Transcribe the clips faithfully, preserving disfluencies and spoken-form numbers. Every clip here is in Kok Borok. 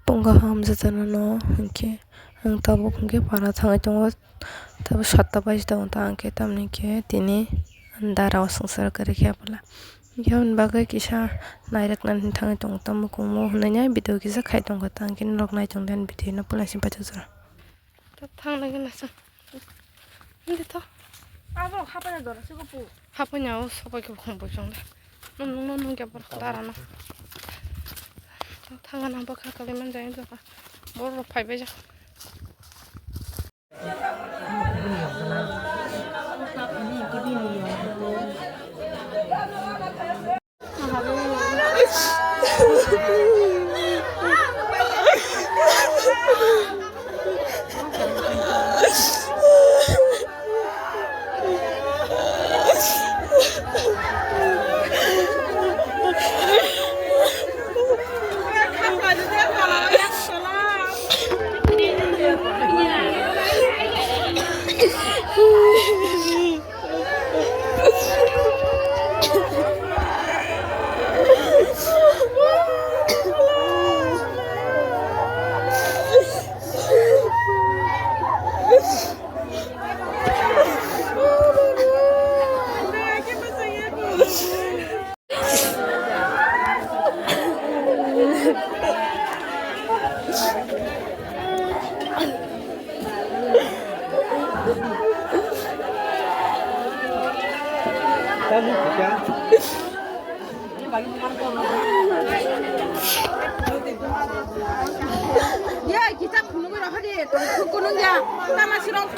Tongo hamjajana no hinkhe ang tabuk hinkhe para thangwi tongo, tabuk satta baji tongo ta, hinkhe tamni hinkhe tini dara o swngchar kwrwi khe apla. Hinkhe aboni bagwi kisa nairwknani thangwi tongo ta, muchungma hinwi video kisa khai tongo ta, hinkhe norok nai tongdi ani video no puila simi paithakjak. Ta thang nai gana sa. Hindi to. Abo hapanya dora siko pu. Hapanya o sopai ke khum pu chong de. Nung nung nung ke bor dara no. Thang gana bwkha kali man jai jaka. Bor rok phai bai jak. Ya, kita phunugwi rohor di, tong phunukgo nung ya, tama sirong.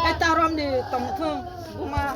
Ai, ta romni tongthung, buma.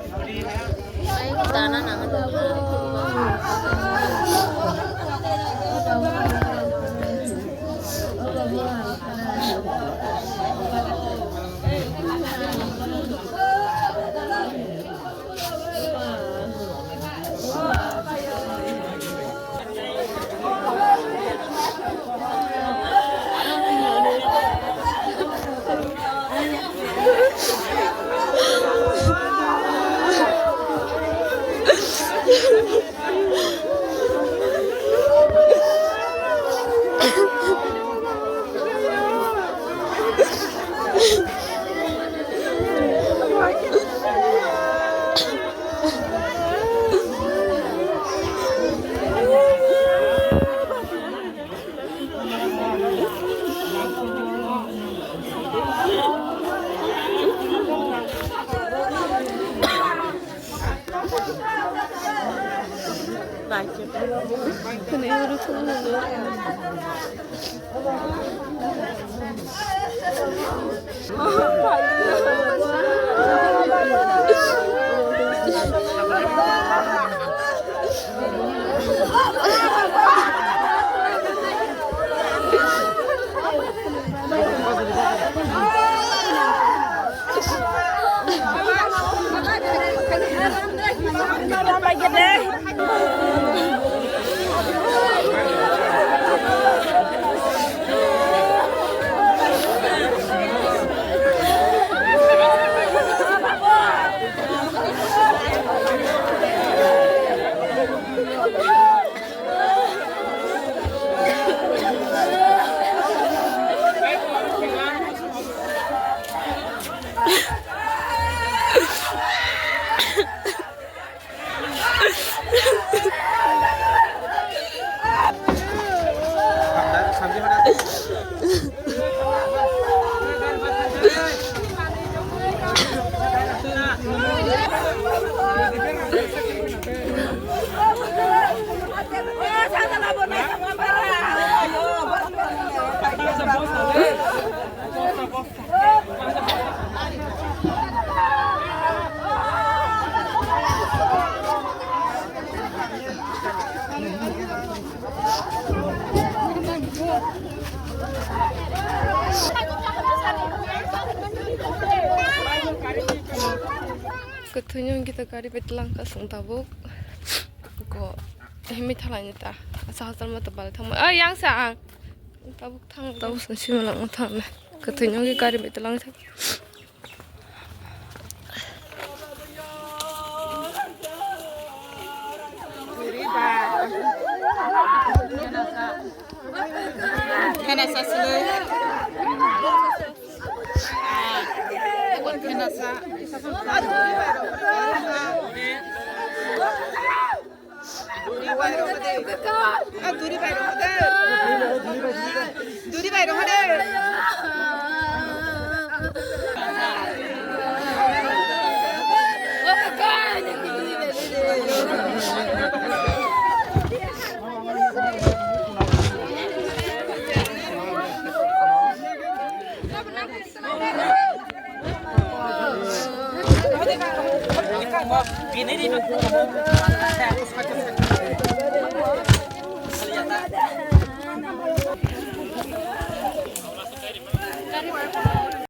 Kwthwino hwnkhe ta gari bai twlang kha chwng tabuk. Ko himwi thalai ta. Asa hajar ma ta bal thangma. Oi, yang sa ang. Tabuk thang. Tabuk sa sima lang thang na. Kwthwino hwnkhe gari bai twlang kha. Khena sa sile. Khena sa.